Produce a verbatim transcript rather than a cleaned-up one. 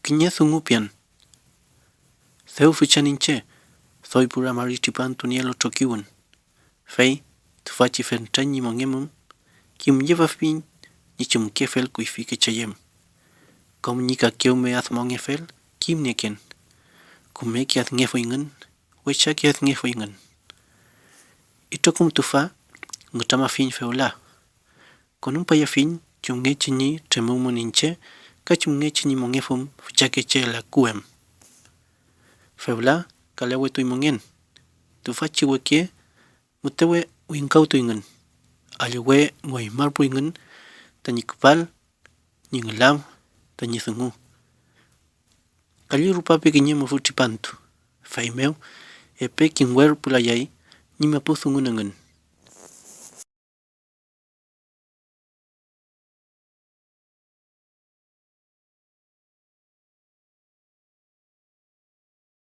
Kiñe dungu pian, dew füchan iñche, doy pura mari tripantu nielu trokiwün, fey tüfachi fentren ñi mongemum kimllepafiñ ñi chumkefel kuyfike cheyem. Kom ñi kakewme admongefel kimnieken. Kümeke adngefuyngün, wechake adngefuyngün. Itrokom tüfa ngütramafiñ fewla. Konümpayafiñ chumngechi ñi tremümün iñche ka chumngechi ñi mongefum füchakeche laku em. Fewla kalewetuy mongen. Tüfachi weke mütewe wingkawtuyngün, allwe ngoymarpuyngün tañi küpal ñi ngülam tañi dungu. Kalli rupape kiñe mufü tripantu, feymew epe kimwerpulayay ñi mapu dungun engün.